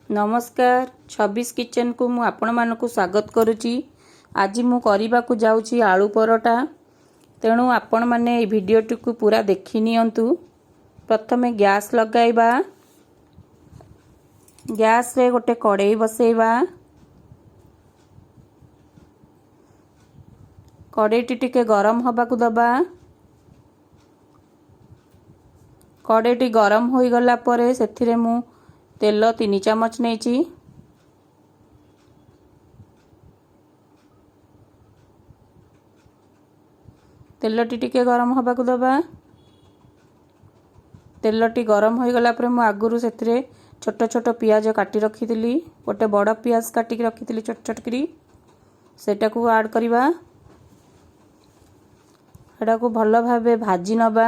ନମସ୍କାର, 26 କିଚେନକୁ ମୁଁ ଆପଣମାନଙ୍କୁ ସ୍ୱାଗତ କରୁଛି। ଆଜି ମୁଁ କରିବାକୁ ଯାଉଛି ଆଳୁ ପରଟା, ତେଣୁ ଆପଣମାନେ ଏହି ଭିଡ଼ିଓଟିକୁ ପୁରା ଦେଖି ନିଅନ୍ତୁ। ପ୍ରଥମେ ଗ୍ୟାସ୍ ଲଗାଇବା। ଗ୍ୟାସ୍ରେ ଗୋଟେ କଡ଼େଇ ବସେଇବା। କଡ଼େଇଟି ଟିକେ ଗରମ ହେବାକୁ ଦେବା। କଡ଼େଇଟି ଗରମ ହୋଇଗଲା ପରେ ସେଥିରେ ମୁଁ ତେଲ 3 ଚାମଚ ନେଇଛି। ତେଲଟି ଟିକେ ଗରମ ହେବାକୁ ଦେବା। ତେଲଟି ଗରମ ହୋଇଗଲା ପରେ ମୁଁ ଆଗରୁ ସେଥିରେ ଛୋଟ ଛୋଟ ପିଆଜ କାଟି ରଖିଥିଲି। ଗୋଟେ ବଡ଼ ପିଆଜ କାଟିକି ରଖିଥିଲି ଛୋଟ ଛୋଟ କରି, ସେଇଟାକୁ ଆଡ଼୍ କରିବା। ଏଟାକୁ ଭଲ ଭାବେ ଭାଜି ନେବା।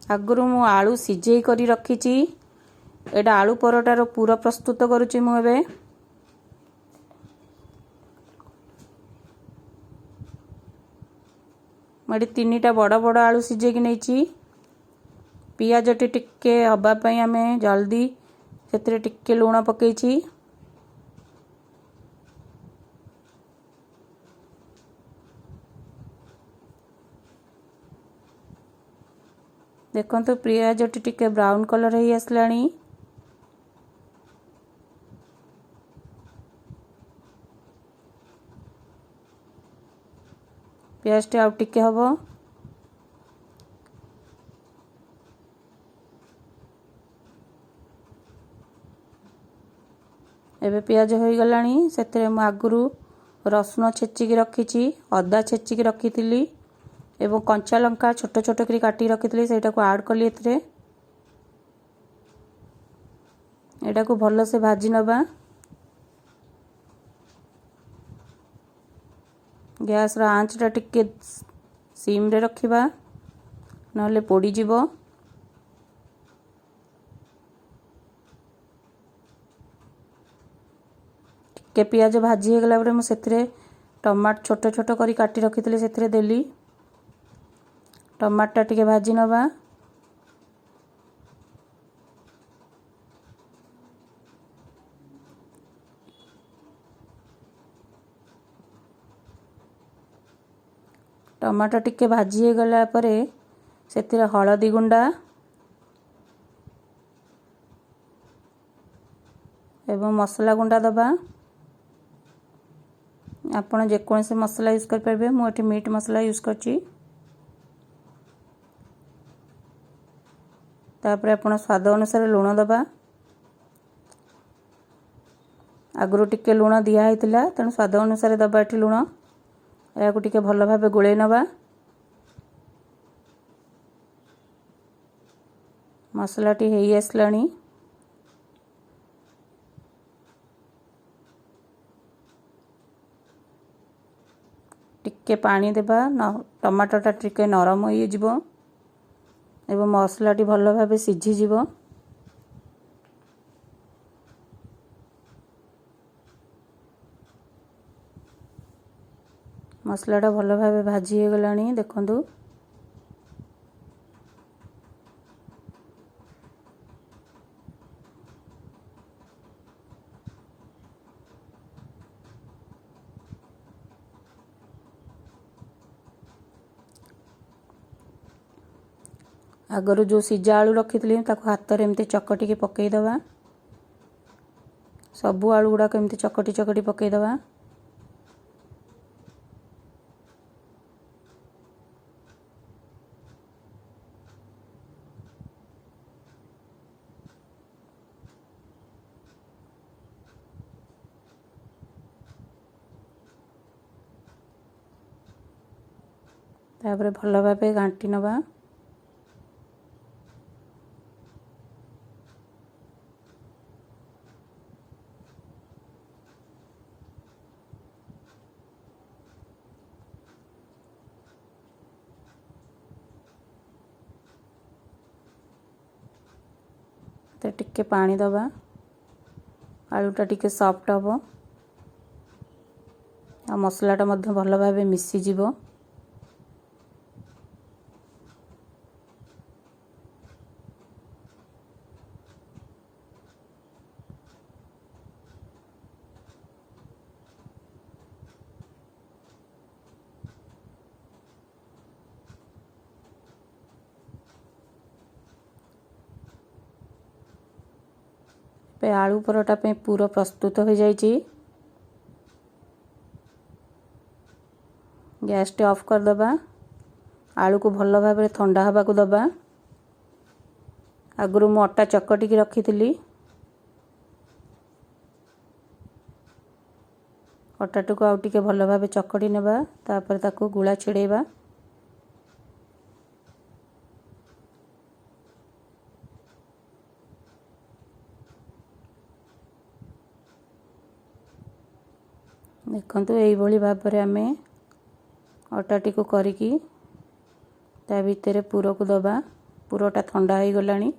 ଆଗରୁ ମୁଁ ଆଳୁ ସିଝେଇ କରି ରଖିଛି। ଏଇଟା ଆଳୁ ପରଟାର ପୁର ପ୍ରସ୍ତୁତ କରୁଛି ମୁଁ ଏବେ। ମୁଁ ଏଠି 3ଟା ବଡ଼ ବଡ଼ ଆଳୁ ସିଝେଇକି ନେଇଛି। ପିଆଜଟି ଟିକେ ହେବା ପାଇଁ ଆମେ ଜଲ୍ଦି ସେଥିରେ ଟିକେ ଲୁଣ ପକେଇଛି। ଦେଖନ୍ତୁ, ପିଆଜଟି ଟିକେ ବ୍ରାଉନ୍ କଲର୍ ହେଇ ଆସିଲାଣି। ପିଆଜଟି ଆଉ ଟିକେ ହେବ। ଏବେ ପିଆଜ ହୋଇଗଲାଣି। ସେଥିରେ ମୁଁ ଆଗରୁ ରସୁଣ ଛେଚିକି ରଖିଛି, ଅଦା ଛେଚିକି ରଖିଥିଲି ଏବଂ କଞ୍ଚା ଲଙ୍କା ଛୋଟ ଛୋଟ କରି କାଟିକି ରଖିଥିଲି, ସେଇଟାକୁ ଆଡ଼୍ କଲି ଏଥିରେ। ଏଟାକୁ ଭଲସେ ଭାଜି ନେବା। ଗ୍ୟାସ୍ର ଆଞ୍ଚଟା ଟିକେ ସିମ୍ରେ ରଖିବା, ନହେଲେ ପୋଡ଼ିଯିବ। ଟିକେ ପିଆଜ ଭାଜି ହେଇଗଲା ପରେ ମୁଁ ସେଥିରେ ଟମାଟୋ ଛୋଟ ଛୋଟ କରି କାଟି ରଖିଥିଲି, ସେଥିରେ ଦେଲି। ଟମାଟୋଟା ଟିକେ ଭାଜି ନେବା। ଟମାଟୋ ଟିକେ ଭାଜି ହେଇଗଲା ପରେ ସେଥିରେ ହଳଦୀ ଗୁଣ୍ଡ ଏବଂ ମସଲା ଗୁଣ୍ଡ ଦେବା। ଆପଣ ଯେକୌଣସି ମସଲା ୟୁଜ୍ କରିପାରିବେ। ମୁଁ ଏଠି ମିଟ୍ ମସଲା ୟୁଜ୍ କରିଛି। ତାପରେ ଆପଣ ସ୍ୱାଦ ଅନୁସାରେ ଲୁଣ ଦେବା। ଆଗରୁ ଟିକେ ଲୁଣ ଦିଆ ହେଇଥିଲା, ତେଣୁ ସ୍ୱାଦ ଅନୁସାରେ ଦେବା ଏଠି ଲୁଣ। ଏହାକୁ ଟିକେ ଭଲ ଭାବେ ଗୋଳେଇ ନେବା। ମସଲାଟି ହେଇ ଆସିଲାଣି। ଟିକେ ପାଣି ଦେବା, ଟମାଟୋଟା ଟିକେ ନରମ ହେଇଯିବ ଏବଂ ମସଲାଟି ଭଲ ଭାବେ ସିଝିଯିବ। ମସଲାଟା ଭଲ ଭାବେ ଭାଜି ହେଇଗଲାଣି, ଦେଖନ୍ତୁ। ଆଗରୁ ଯେଉଁ ସିଝା ଆଳୁ ରଖିଥିଲି ତାକୁ ହାତରେ ଏମିତି ଚକଟିକି ପକାଇଦେବା। ସବୁ ଆଳୁ ଗୁଡ଼ାକ ଏମିତି ଚକଟି ଚକଟି ପକାଇଦେବା। ତାପରେ ଭଲ ଭାବେ ଘାଣ୍ଟି ନେବା। ଟିକେ ପାଣି ଦେବା। ଆଳୁଟା ଟିକେ ସଫ୍ଟ ହେବ ଆଉ ମସଲାଟା ମଧ୍ୟ ଭଲ ଭାବେ ମିଶିଯିବ। ଏବେ ଆଳୁ ପରଟା ପାଇଁ ପୁର ପ୍ରସ୍ତୁତ ହୋଇଯାଇଛି। ଗ୍ୟାସଟି ଅଫ୍ କରିଦେବା। ଆଳୁକୁ ଭଲ ଭାବରେ ଥଣ୍ଡା ହେବାକୁ ଦେବା। ଆଗରୁ ମୁଁ ଅଟା ଚକଟିକି ରଖିଥିଲି। ଅଟାଟିକୁ ଆଉ ଟିକେ ଭଲ ଭାବେ ଚକଟି ନେବା, ତାପରେ ତାକୁ ଗୁଳା ଛିଡ଼େଇବା। ଦେଖନ୍ତୁ, ଏଇଭଳି ଭାବରେ ଆମେ ଅଟାଟିକୁ କରିକି ତା ଭିତରେ ପୁରକୁ ଦେବା। ପୁରଟା ଥଣ୍ଡା ହୋଇଗଲାଣି।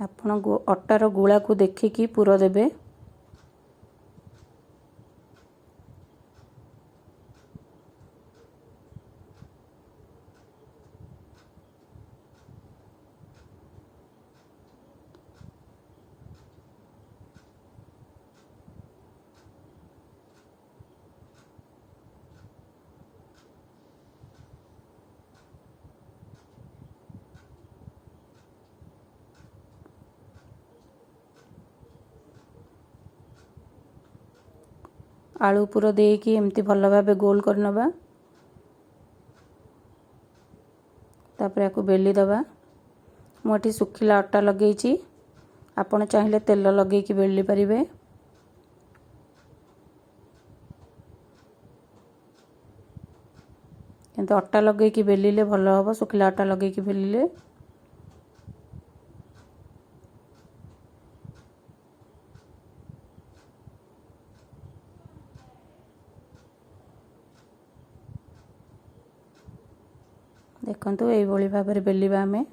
ଆପଣ ଅଟାର ଗୁଳାକୁ ଦେଖିକି ପୁର ଦେବେ। ଆଳୁ ପୁର ଦେଇକି ଏମିତି ଭଲ ଭାବେ ଗୋଲ କରିନେବା, ତାପରେ ୟାକୁ ବେଲି ଦେବା। ମୁଁ ଏଠି ଶୁଖିଲା ଅଟା ଲଗେଇଛି, ଆପଣ ଚାହିଁଲେ ତେଲ ଲଗେଇକି ବେଲି ପାରିବେ। କିନ୍ତୁ ଅଟା ଲଗେଇକି ବେଲିଲେ ଭଲ ହେବ, ଶୁଖିଲା ଅଟା ଲଗେଇକି ବେଲିଲେ। ଦେଖନ୍ତୁ, ଏଇଭଳି ଭାବରେ ବେଲିବା ଆମେ।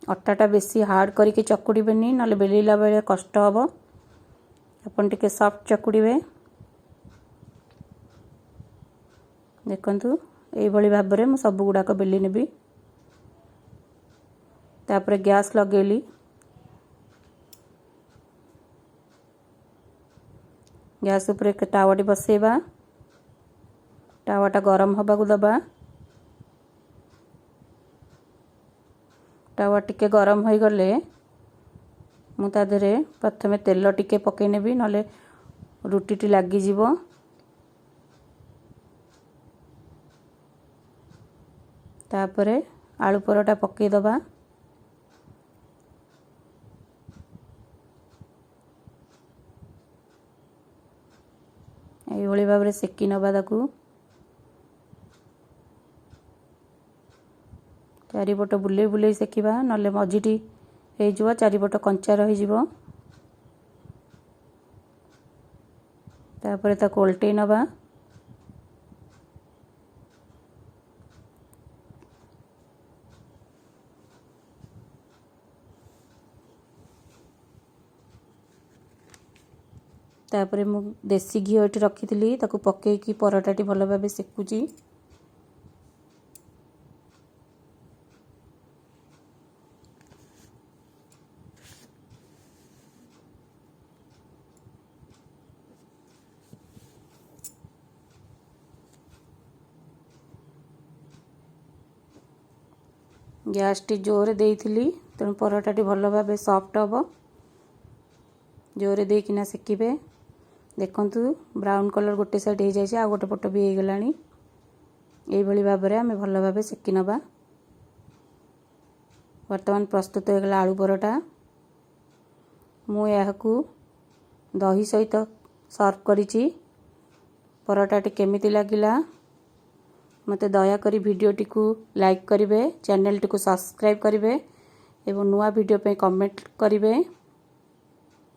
ଅଟାଟା ବେଶୀ ହାର୍ଡ଼ କରିକି ଚକୁଡ଼ିବେନି, ନହେଲେ ବେଲିଲା ବେଳେ କଷ୍ଟ ହେବ। ଆପଣ ଟିକେ ସଫ୍ଟ ଚକୁଡ଼ିବେ। ଦେଖନ୍ତୁ, ଏଇଭଳି ଭାବରେ ମୁଁ ସବୁ ଗୁଡ଼ାକ ବେଲି ନେବି। ତାପରେ ଗ୍ୟାସ୍ ଲଗେଇଲି। ଗ୍ୟାସ୍ ଉପରେ ତାୱାଟି ବସେଇବା। ତାୱାଟା ଗରମ ହେବାକୁ ଦେବା। ତାୱା ଟିକେ ଗରମ ହୋଇଗଲେ ମୁଁ ତା ଦେହରେ ପ୍ରଥମେ ତେଲ ଟିକେ ପକାଇ ନେବି, ନହେଲେ ରୁଟିଟି ଲାଗିଯିବ। ତାପରେ ଆଳୁ ପରଟା ପକାଇଦେବା। ଏଇଭଳି ଭାବରେ ସେକି ନେବା ତାକୁ। ଚାରିପଟ ବୁଲେଇ ବୁଲେଇ ସେକିବା, ନହେଲେ ମଝିଟି ହେଇଯିବ, ଚାରିପଟ କଞ୍ଚା ରହିଯିବ। ତାପରେ ତାକୁ ଓଲଟେଇ ନେବା। ତାପରେ ମୁଁ ଦେଶୀ ଘିଅ ଏଠି ରଖିଥିଲି, ତାକୁ ପକେଇକି ପରଟାଟି ଭଲ ଭାବେ ସେକୁଛି। ଗ୍ୟାସଟି ଜୋରେ ଦେଇଥିଲି, ତେଣୁ ପରଟାଟି ଭଲ ଭାବେ ସଫ୍ଟ ହେବ। ଜୋରେ ଦେଇକିନା ସେକିବେ। ଦେଖନ୍ତୁ, ବ୍ରାଉନ୍ କଲର୍ ଗୋଟେ ସାଇଡ଼୍ ହେଇଯାଇଛି, ଆଉ ଗୋଟେ ପଟ ବି ହେଇଗଲାଣି। ଏଇଭଳି ଭାବରେ ଆମେ ଭଲ ଭାବେ ସେକି ନେବା। ବର୍ତ୍ତମାନ ପ୍ରସ୍ତୁତ ହୋଇଗଲା ଆଳୁ ପରଟା। ମୁଁ ଏହାକୁ ଦହି ସହିତ ସର୍ଭ କରିଛି। ପରଟାଟି କେମିତି ଲାଗିଲା ମୋତେ ଦୟାକରି ଭିଡ଼ିଓଟିକୁ ଲାଇକ୍ କରିବେ, ଚ୍ୟାନେଲଟିକୁ ସବସ୍କ୍ରାଇବ୍ କରିବେ ଏବଂ ନୂଆ ଭିଡ଼ିଓ ପାଇଁ କମେଣ୍ଟ କରିବେ।